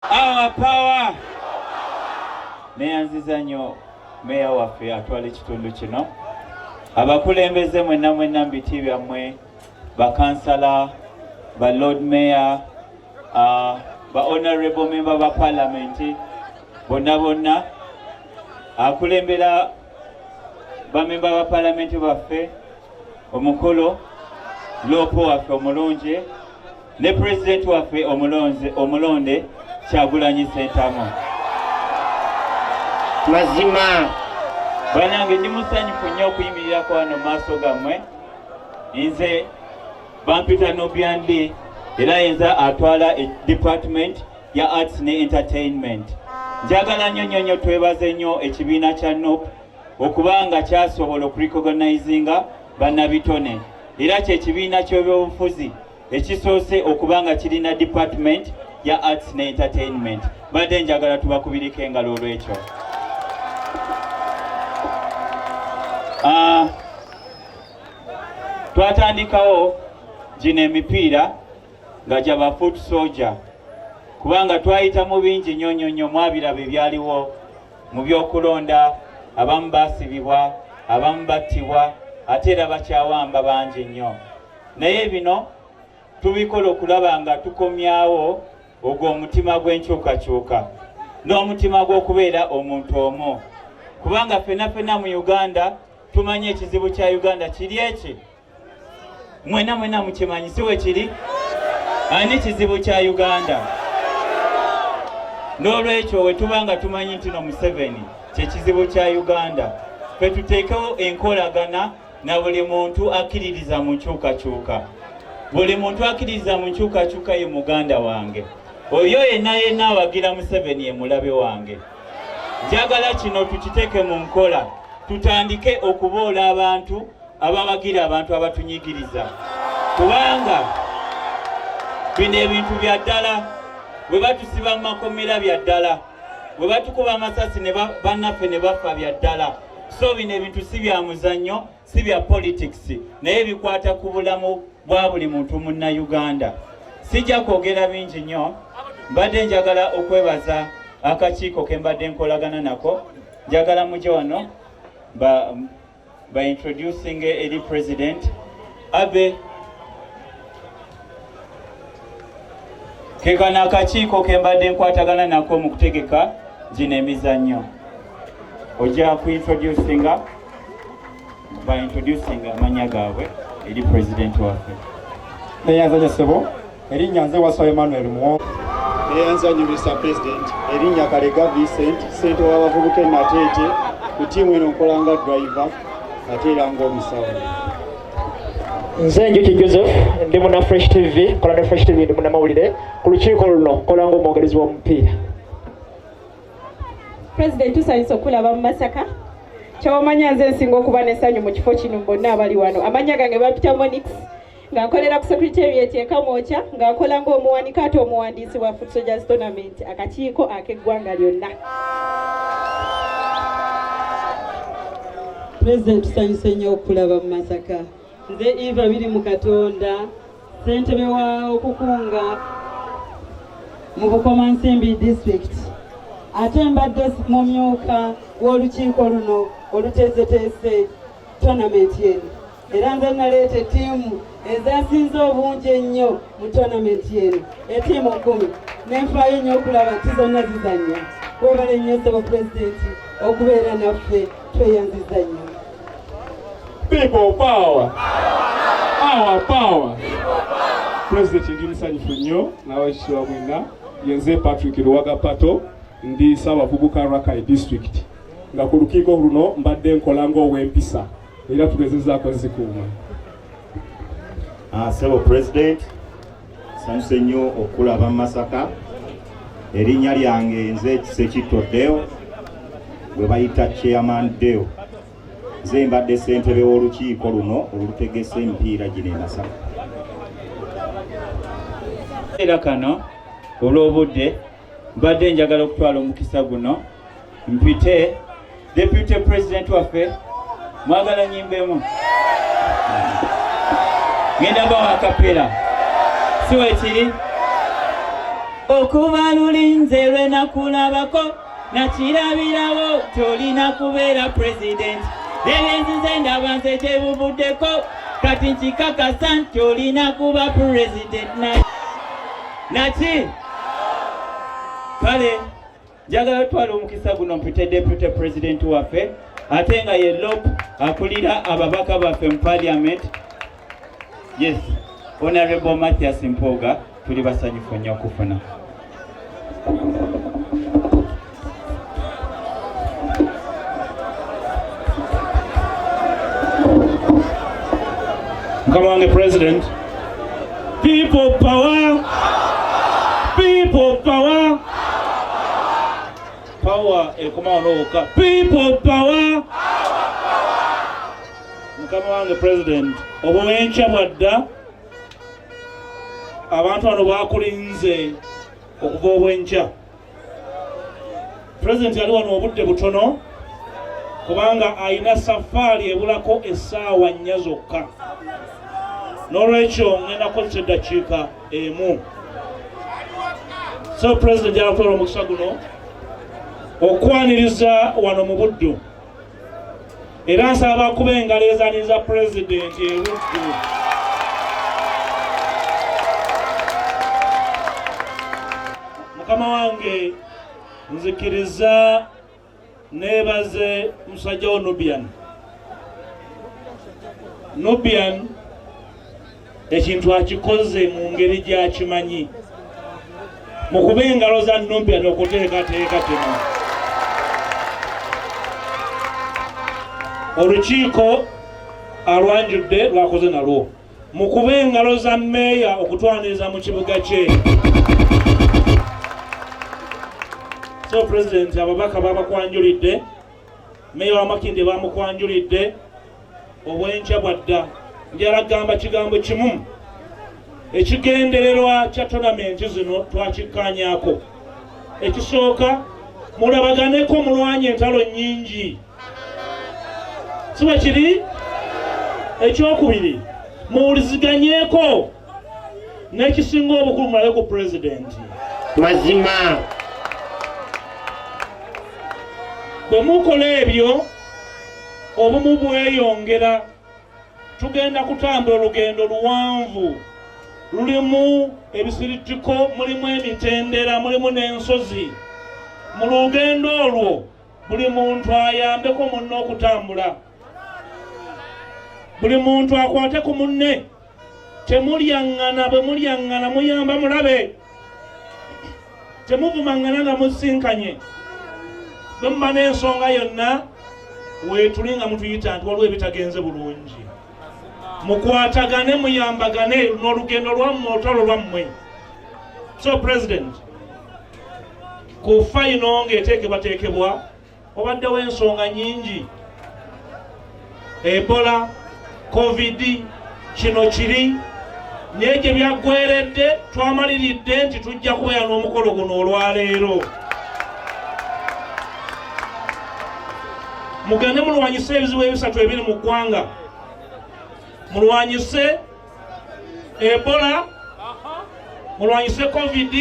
Our power! Neyanziza nnyo meeya waffe atwala ekitundu kino, abakulembeze mwenna mwenna mu biti byammwe, bakansala, ba lord mayor, ba honorable member ba parliament bonna bonna, akulembera bamemba ba parliament baffe, omukulu loopo waffe omulungi ne pulezidenti waffe omulonze omulonde Kyagulanyi Ssentamu. Mazima. Banange, ndi musanyufu nnyo okuyimirirako wano mu maaso gammwe. Nze bampita Nubian Lee, era yenza atwala e department ya arts ne entertainment. Njagala nnyo nnyo nnyo twebaze nnyo ekibiina kya NUP okuba nga kyasobola okurecognizinga bannabitone, era kyekibiina ky'ebyobufuzi ekisoose okuba nga kirina department ya arts ne entertainment. Badde njagala tubakubiriko engalo olw'ekyo. Twatandikawo gino emipiira nga gya ba foot soldier kubanga twayita mu bingi nnyo nnyo nnyo. Mwabiraba ebyaliwo mu by'okulonda, abamu baasibibwa, abamu battibwa, ate era bakyawamba bangi nnyo. Naye bino tubikola okulaba nga tukomyawo ogwo omutima gw'enkyukakyuka n'omutima gw'okubeera omuntu omu, kubanga ffenna ffenna mu Uganda tumanyi ekizibu kya Uganda kiri eki. Mwena mwena mukimanyi, si we kiri? Ani kizibu kya Uganda? N'olwekyo we tuba nga tumanyi nti no Museveni kyekizibu kya Uganda, ffe tuteekewo enkolagana na buli muntu akkiririza mu nkyukakyuka. Buli muntu akkiririza mu nkyukakyuka ye muganda wange. Oyo yenna yenna awagira Museveni ye mulabe wange. Njagala kino tukiteeke mu nkola, tutandike okuboola abantu abawagira abantu abatunyigiriza, kubanga bino ebintu bya ddala. Bwe batusiba mu makomera bya ddala, bwe batukuba amasasi ne bannaffe ne bafa bya ddala. So bino ebintu si bya muzannyo, si bya politics, naye bikwata ku bulamu bwa buli muntu munna-Uganda. Sijja kwogera bingi nnyo. Mbadde njagala okwebaza akakiiko ke mbadde nkolagana nako. Njagala mujje wano ba introducing eri president abe kekano akakiiko ke mbadde nkwatagana nako mu kutegeka gino emizannyo. Ojja kuintroducinga, ba introducing amanya gaabwe eri president waffe. Neyanza ssebo, erinnya nze Waswa Emmanuel Muwonge. Neyanza nnyo, Mr President. Erinnya Kalega Vincent, ssente w'abavubuka e Nateete. Ku ttiimu eno nkola nga driver ate era ng'omusawo. Nze Njuki Joseph, ndi muna Fresh TV, nkola ne Fresh TV, ndi munamawulire. Ku lukiiko luno nkola ng'omwogerezi w'omupiira. President, tusanyuse okulaba mu Masaka. Kyewamanya nze nsinga okuba n'essanyu mu kifo kino bonna abali wano. Amannya gange bampita Monix, nga nkolera ku secretariat e Kamwokya, nga nkola ng'omuwanika ate omuwandiisi wa Foot Soldiers Tournament, akakiiko ak'eggwanga lyonna. Pulezidenti, tusanyuse nnyo okulaba mu Masaka. Nze Eva biri mu Katonda, ssentebe wa okukunga mu Bukomansimbi District, ate mbadde mumyuka w'olukiiko luno oluteeseteese tournament eno, era nze naleeta ettiimu ezasinze obungi ennyo mu tournament eno, ettiimu 10, nenfaayo nnyo okulaba nti zonna zizannya. Webale nnyo ssebo pulezidenti okubeera naffe, tweyanziza nnyo. People power! Our power! President, ndi musanyufu nnyo n'abakitiibwa mwenna. Yenze Patrick Luwaga Pato, ndi Ssaabavubuka Rakai District, nga ku lukiiko luno mbadde nkola ng'ow'empisa era tugezezzaako zikuuma. Ssebo President, sanyuse nnyo okulaba mu Masaka. Erinnya lyange nze Kisekitto Deo, gwe bayita Chairman Deo. Nze mbadde ssentebe w'olukiiko luno olutegese emipiira gino e Masaka. Era kano olw'obudde mbadde njagala okutwala omukisa guno mpite deputy president waffe. Mwagala nyimbemu? Ngenda bawa a cappella, si wekiri? Okuva luli nze lwe nakulabako, nakirabirawo tolina kubeera president. Ebyenzize ndaba nze gye buvuddeko, kati nkikakasa nti olina kuba president. Naki kale njagala twala omukisa guno mpite deputy president waffe, ate nga ye LOP akulira ababaka baffe mu parliament. Yes, Honorable Mathias Mpuuga, tuli basanyufu nnyo okufuna. Mukama wange president, people power, people power, power ekomawo n'owokka, people power. Mukama wange president, obwenkya bwadda, abantu bano bakulinze okuva obwenkya. President ali wano obudde butono kubanga alina safaari ebulako essaawa 4 zokka. N'olwekyo ngenda kukozesa eddakiika emu. So president yalakutwala omukisa guno okwaniriza wano mu Buddu, era nsaba bakuba engalo ezaniriza president e Buddu. Mukama wange, nzikiriza neebaze musajja wo Nubian. Nubian ekintu akikoze mu ngeri gy'akimanyi. Mukube engalo za Nubian okuteekateeka kino. Olukiiko alwanjudde lwakoze nalwo. Mukube engalo za mmeeya okutwaniriza mu kibuga kye. So president, ababaka babakwanjulidde, mmeeya wa Makindye bamukwanjulidde, obwenkya bwadda. Njagala kugamba kigambo kimu, ekigendererwa kya tournament zino twakikkaanyaako. Ekisooka, mulabaganeko mulwanye entalo nnyingi, si bwe kiri? Ekyokubiri, muwuliziganyeeko, n'ekisinga obukulu mulabe ku pulezidenti. Mazima bwe mukola ebyo obumu bweyongera. Tugenda kutambula olugendo luwanvu, lulimu ebisiritiko, mulimu emitendera, mulimu n'ensozi. Mu lugendo olwo buli muntu ayambeko munne okutambula, buli muntu akwate ku munne. Temulyaŋŋana, bwe mulyaŋŋana muyamba mulabe, temuvumaŋŋana nga musinkanye. Bwe muba n'ensonga yonna weetuli nga mutuyita nti waliwo ebitagenze bulungi, mukwatagane, muyambagane n'olugendo lwammwe, olutalo lwammwe. So president, ku fayino ng'eteekebwateekebwa wabaddewo ensonga nnyingi, Ebola, Covid, kino kiri, naye gye byaggweredde twamaliridde nti tujja kubeera n'omukolo guno olwaleero. Mugende mulwanyise ebizibu ebisatu ebiri mu ggwanga. Mulwanyise Ebola, mulwanyise Covid,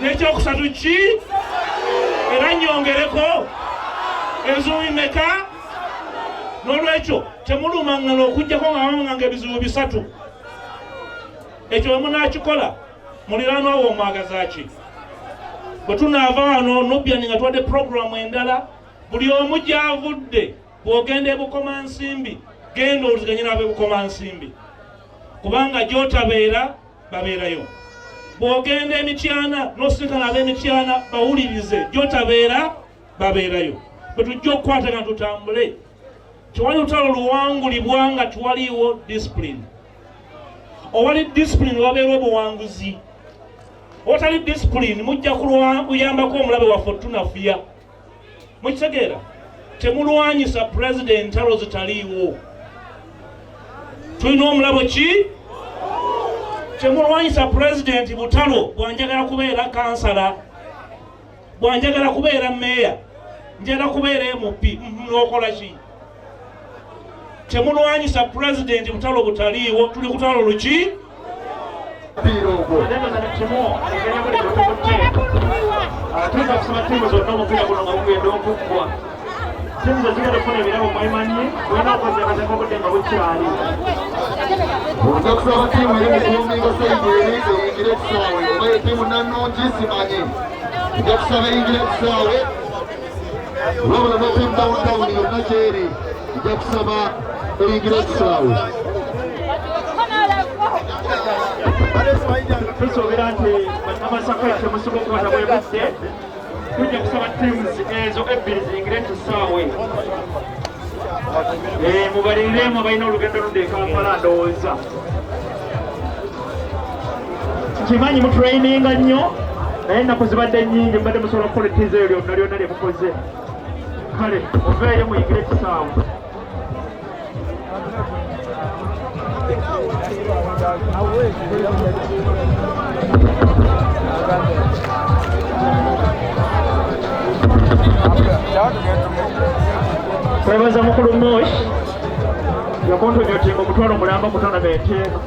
n'ekyokusatu ki? Era nnyongereko ebizibu bimeka? N'olwekyo temulumaŋŋana okuggyako nga bamanganga ebizibu bisatu. Ekyo bwe munaakikola, muliraanwa wo omwagaza ki? Bwe tunaava wano Nubian nga tuwadde puroguramu endala, buli omu gy'avudde, bw'ogenda e Bukomansimbi, genda owuliziganye n'ab'e Bukomansimbi, kubanga gy'otabeera babeerayo. Bw'ogenda e Mityana n'osinkana ab'e Mityana, bawulirize, gy'otabeera babeerayo. Bwe tujja okukwatagana tutambule. Tewali lutalo luwangulibwa nga tewaliiwo discipline. Owali discipline wabeera obuwanguzi, owatali discipline mujja kuyambako omulabe waffe otunafuya. Mukitegeera? Temulwanyisa president ntalo zitaliiwo. Tulina omulabo ki? Temulwanyisa president butalo bwanjagala kubeera kansala, bwanjagala kubeera meeya, njagala kubeera MP, n'okola ki? Temulwanyisa president butalo butaliiwo. Tuli kutalo luki? Omupiira ogwo Tuyinza kusaba ttiimu zonna omupiira guno nga gugenda okuggwa, ttiimu ze zigenda okufuna ebirabo mwemanyi mulina okwezekazeka obudde nga bukyali. Ojja kusaba ttiimu eri mukuuminga side eri eyingire ekisaawe, oba ye ttiimu nannungi simanyi, ojja kusaba eyingire ekisaawe. Wabula ne ttiimu Downtown yonna gyeri ojja kusaba eyingire ekisaawe. Tusuubira nti Bannamasaka kyemusinga okukwata bwe budde. Tujja kusaba teams ezo ebbiri ziyingire ekisaawe, mubaliriremu abalina olugendo ludda e Kampala. Ndowooza nkimanyi mutraininga nnyo, naye ennaku zibadde nnyingi, mubadde musobola okukola ettiizo eyo lyonna lyonna lye mukoze. Kale muveeyo muyingire ekisaawe. Twebaza mukulu Mosh yakontribuyutinga 500,000 ku tournament eno.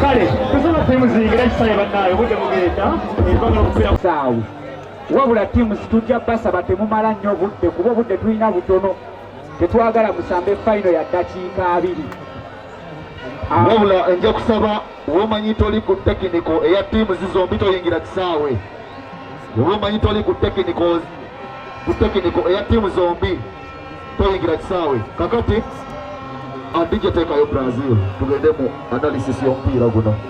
Kale tusaba ttiimu ziyingire ekisaawe, bannaayo obudde bugenda, ebagala omupiira. Saawe wabula ttiimu tujja basaba temumala nnyo obudde, kuba obudde tulina butono. Tetwagala musambe final ya ddakiika 20. Wabula nja kusaba womanyi toli ku technical eya ttiimu zizombi toyingira kisaawe. Womanyi toli ku technical eya ttiimu zombi toyingira kisaawe. Kakati andije teekayo Brazil, tugende mu analysis y'omupiira guno.